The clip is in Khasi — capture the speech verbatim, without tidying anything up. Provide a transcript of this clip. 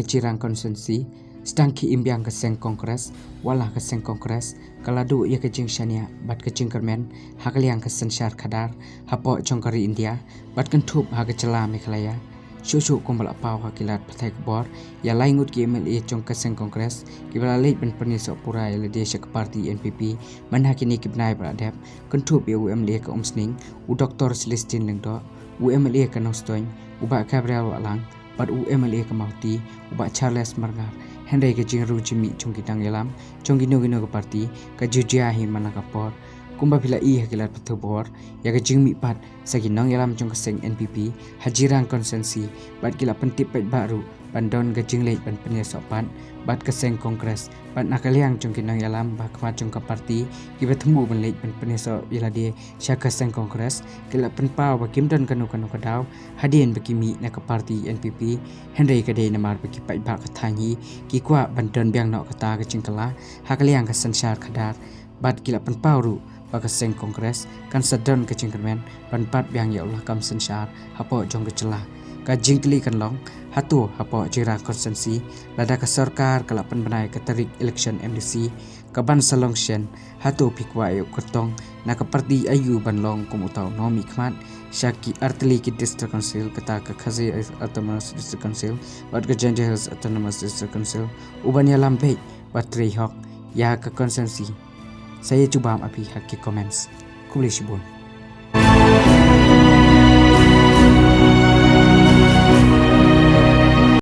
Jirang Constituency, sdang ki imbiang ka seng Congress, wat la ka seng Congress ka la duh ïa ka jingshaniah bad ka jingkyrmen ha ka liang ka synshar khadar hapoh jong ka ri India bad kynthup ha ka jylla Meghalaya. Shuh shuh kumba la paw ha ki lad pathai khubor, ïa lai ngut ki M L A jong ka seng Congress kiba la leit ban pynïasoh pura ïa lade sha ka party N P P man ha kine ki bnai ba la dep, kynthup ïa u M L A ka Umsning, u Doctor Celestine Lyngdoh, u M L A ka Nongstoiñ, u Bah Gabriel Wahlang, bad u M L A ka Mawhati, u Bah Charles Marngar. Hynrei ka jingrung jingmih jong ki nongïalam jong kino kino ka party ka ju jia hi man la ka por. Kumba phi la i ha ki lad pathai khubor, ïa ka jingmih pat sa ki nongïalam jong ka seng N P P ha Jirang Constituency, bad ki la pyntip paidbah ruh ban don ka jingleit ban pynïasoh pat bad ka seng Congress, bad na ka liang jong ki nongïalam ba khmat jong ka party kiba thmu ban leit ban pynïasoh ïa lade sha ka seng Congress, ki la pynpaw ba kim don kano kano ka daw hadien ba ki mih na ka party N P P. Hynrei ka dei namar ba ki paidbah ka thaiñ hi ki kwah ban don biang noh kata ka jingkylla ha ka liang ka synshar khadar, bad ki la pynpaw ruh ba ka seng Congress kan sa don ka jingkyrmen ban bat biang ïa u lakam synshar hapoh jong ka jylla. Ka jingkylli kan long, hato hapoh Jirang Constituency, lada ka sorkar ka la pynbna ïa ka tarik election M D C kaban sa long shen, hato phi kwah ïa u kyrtong na ka party aiu ban long kum uta u nongmihkhmat sha ki artylli ki District Council, kata ka Khasi Hills Autonomous District Council, bad ka Jaintia Hills Autonomous District Council, u ban ïalam beit bad trei hok ïa ka constituency? Sa ïa jubab ap ïa phi ha ki comments. Khublei shibun.